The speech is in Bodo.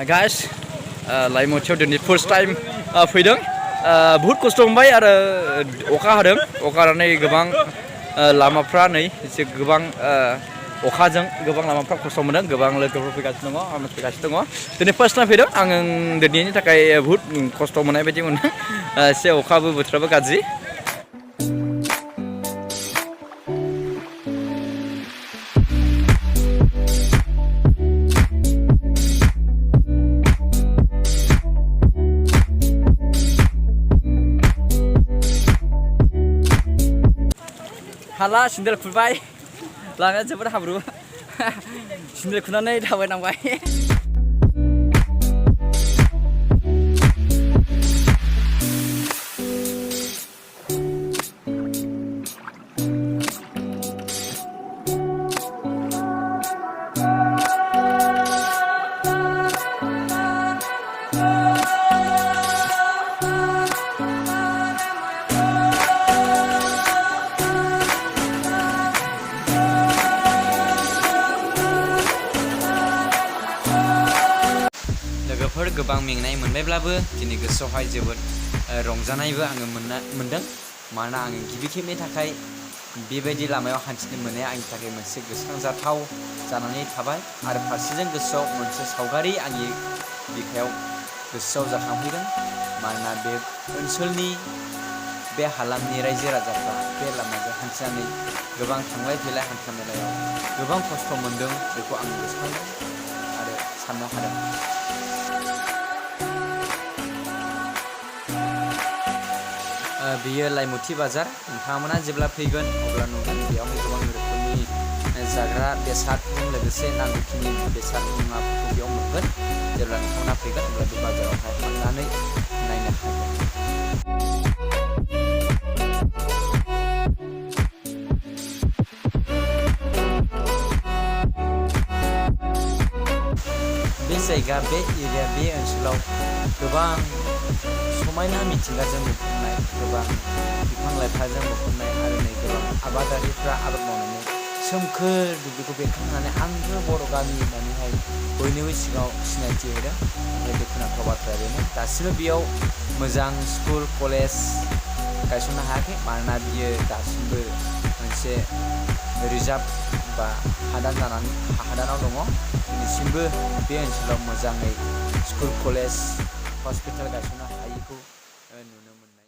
Guys, लाइमोथियाव दिनै फार्स्ट टाइम फैदों बहुत खस्थ' मोनबाय आरो अखा हादों अखा हानानै गोबां लामाफ्रा नै एसे गोबां अखाजों गोबां लामाफ्रा खस्थ' मोनदों गोबां लोगोफोर फैगासिनो दङ आं फैगासिनो दङ दिनै फार्स्ट टाइम फैदों आं दिनैनि थाखाय बहुत खस्थ' मोननाय बायदि मोनदों एसे अखाबो बोथोराबो गाज्रि हाला सिन्देल खुरबाय लामाया जोबोद हाब्रु सिन्देल खुरनानै थाबायनांबाय लोगोफोर गोबां मेंनाय मोनबायब्लाबो दिनै गोसोआवहाय जोबोद रंजानायबो आङो मोनदों मानोना आङो गिबि खेबनि थाखाय बेबायदि लामायाव हान्थिनो मोननाया आंनि थाखाय मोनसे गोसोखांजाथाव जानानै थाबाय आरो फारसेजों गोसोआव मोनसे सावगारि आंनि बिखायाव गोसोआव जाखांफैदों मानोना बे ओनसोलनि बे हालामनि रायजो राजाफ्रा बे लामाजों हान्थिनानै गोबां थांलाय फैलाय हान्था मेलायाव गोबां खस्थ' मोनदों बेखौ आं गोसोखांदों आरो साननो हादों बियो लाइमुथि बाजार नोंथांमोना जेब्ला फैगोन अब्ला नुगोन बेयावहाय गोबां रोखोमनि जाग्रा बेसादजों लोगोसे नांगौखिनि बेसाद मुवाफोरखौ बेयाव मोनगोन जेब्ला नोंथांमोना फैगोन अब्ला बे बाजारावहाय थांनानै नायनो हागोन बे जायगा बे एरिया बे ओनसोलाव गोबां समायना मिथिंगाजों बुंफबनाय गोबां बिफां लाइफांजों बुंफबनाय आरो नै गोबां आबादारिफ्रा आबाद मावनानै सोमखोर दुब्लिखौ बेरखांहोनानै आंगो बर' गामि होननानैहाय बयनिबो सिगाङाव सिनायथि होदों ओमफ्राय दुखुनांथाव बाथ्राया बेनो दासिमबो बेयाव मोजां स्कुल कलेज गायसननो हायाखै मानोना बियो दासिमबो मोनसे रिजार्भ बा हादानाव दङ दिनैसिमबो बे ओनसोलाव मोजाङै स्कुल कलेज हस्पिटाल गायसननो हायैखौ नुनो मोनो